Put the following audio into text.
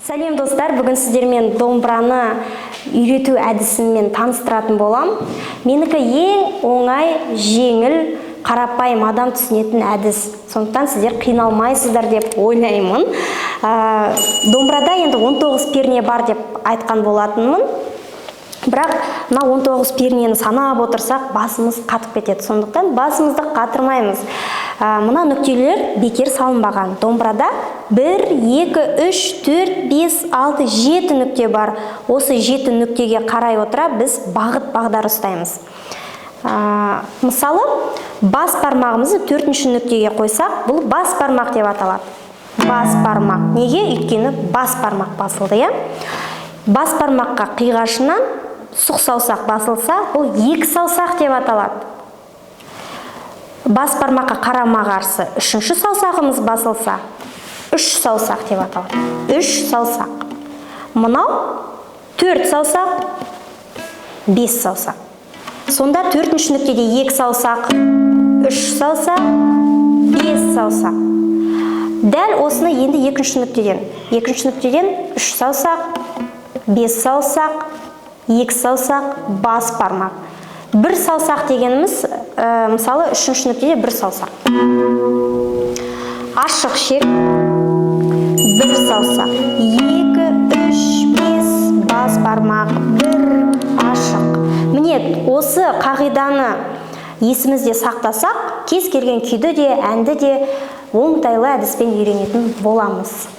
Сәлем, достар! Бүгін сіздермен домбыраны үйрету әдісімен таныстыратын болам. Менікі ең оңай, жеңіл, қарапайым, адам түсінетін әдіс. Сондықтан сіздер қиналмайсыздар деп ойлаймын. Домбырада енді 19 перне бар деп айтқан болатынмын. Бірақ мына 19 пернені санап отырсақ, басымыз қатып кетеді. Сондықтан басымызды қатырмаймыз. Мына нүктелер бекер салынбаған. Домбырада 1, 2, 3, 4, 5, 6, 7 нүкте бар. Осы 7 нүктеге қарай отыра біз бағыт бағдар ұстаймыз. Мысалы, бас бармағымызды төртінші нүктеге қойсақ, бұл бас бармақ деп аталады. Бас бармақ. Неге? Өйткені бас бармақ басылды, иә? Бас бармаққа қиғашынан сұқ саусақ басылса, бұл екі саусақ деп аталады. Бас бармаққа қарама-қарсы үшінші саусағымыз басылса, үш саусақ деп аталады. Үш саусақ. Мынау төрт саусақ, бес саусақ. Сонда төртінші нүктеде екі саусақ, үш саусақ, бес саусақ. Дәл осыны енді екінші нүктеден. Екінші нүктеден үш саусақ, бес саусақ, екі саусақ, бас бармақ. Бір саусақ дегеніміз, мысалы, үшінші нүктеде бір саусақ. Ашық шек, бір саусақ, екі, үш, бес, бас бармақ, бір, ашық. Міне, осы қағиданы есімізде сақтасақ, кез келген күйді де, әнді де оңтайлы әдіспен үйренетін боламыз.